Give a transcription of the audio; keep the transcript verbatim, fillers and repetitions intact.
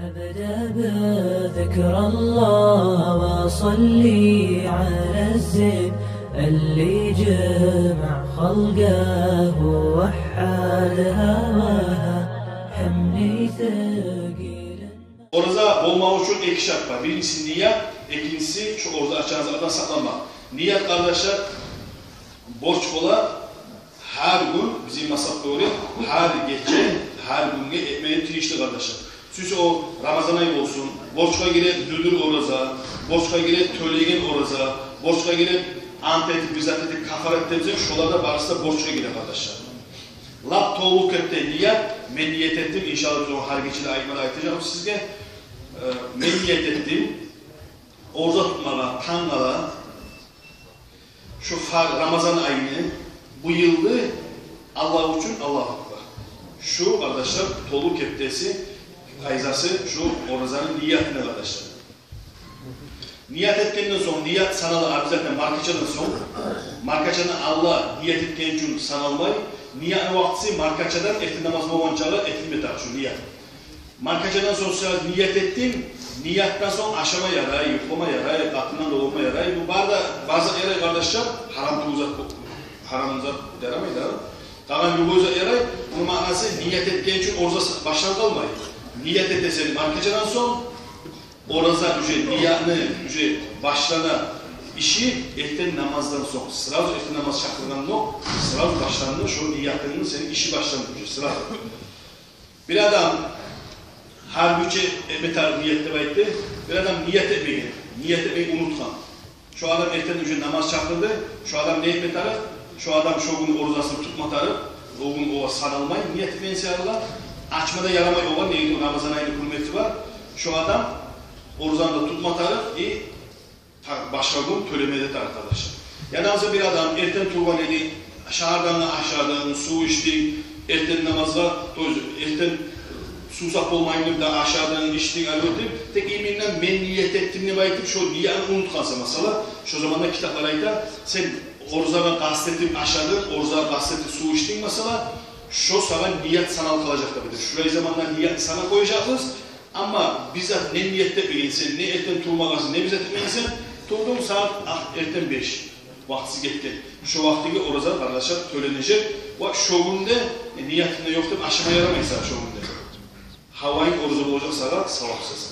أبدأ بذكر الله وصلي على الزين اللي جمع خلقه ووحد هواه. Гьамни тегилин. Ораза болмакъ учун эки шарт бар. Биринчиси ният, экинчиси шу ораза ачагъан затдан сакъланмакъ. Ният, къардашлар, борч бола гьар гюн, бизин мазгьаб гёре, гьар гече, гьар гюнге этмеге тийишли, къардашлар. Сюйсе о Рамазан ай болсун, борчгъа гире дюдюр ораза, борчгъа гире тёлеген ораза, борчгъа гире ант этип, бир зат этип, кафарат этип, шолар да барысы да борчгъа гире, къардашлар. Лап толу кепде ният, мен ният этдим, иншаллагь, биз ону гьар гече де айтма да айтажакъбыз сизге. Э, мен ният этдим ораза тутмагъа тангала шу фар-, Рамазан айны, бу йылны Аллагь учун, Аллагьу акбар. Шу, къардашлар, толу кепдеси, къайдасы шу оразаны ниятына, къардашлар. Ният этгенден сонг, ният санала обязательно маркачадан сонг. Маркачадан алда ният этген учун саналмай. Ниятны вакътиси маркачадан эртен намаз болгъанчагъа этилме тарыкъ шу ният. Маркачадан сонг сен ният этдинг, ниятдан сонг ашама ярай, юхлама ярай, къатындан да болма ярай. Бу бары да, бары да ярай, къардашлар, гьарам тюгюл зат бу, гьарам зат ярамай да. Къалгъан любой зат ярай. Муну маънасы, ният этген учун ораза башланып къалмай. Ният этесен маркачадан сонг, ораза уже, ниятны уже башлана иши эртен намаздан сонг. Сразу эртен намаз чакъыргъандокъ, сразу башланды шо ниятынгны, сени иши башланды уже сразу. Бир адам гьар гече этме тарыкъ ният деп айтды. Бир адам ният этмеген, ният этмеге унутгъан. Шо адам эртен уже намаз чакъырды. Шо адам не этме тарыкъ? Шо адам шо гюн оразасын тутма тарыкъ. О гюн огъар саналмай, ният этмеген саялы. Ачма да ярамай огъар, неге де Рамазан айны гьюрмети бар. Шо адам оразаны да тутма тарыкъ, и та-, башгъа гюн тёлеме де тарыкъ, къардашлар. Яда буса бир адам эртен тургъан эди, шагьардан да ашадынг, сув ичдинг, эртен намазгъа, то есть эртен сувсап болмайман деп де ашадынг, ичдинг, алып оьтюп, тек именно мен ният этдим деп айтып, шо ниятны унутгъансан, масала, шо заманда китаплар айта, сен оразагъа къаст этип ашадынг, оразагъа къаст этип сув ичдинг, масала, шо сагъа ният саналып къалажакъ деп айтып. Шулай заманда ниятны санап къояжакъбыз. Амма бир зат не ният этмегенсен, не эртен турмагъансан, не бир зат этмегенсен, турдунг сагьат, а, эртен беш, вакътиси гетген. Шо вакътиге ораза, къардашлар, тёленежек. Ва шо гюнде, э, ниятым да ёкъ деп ашама ярамай сагъа шо гюнде. Гьавайы ораза болажакъ сагъа савапсыз.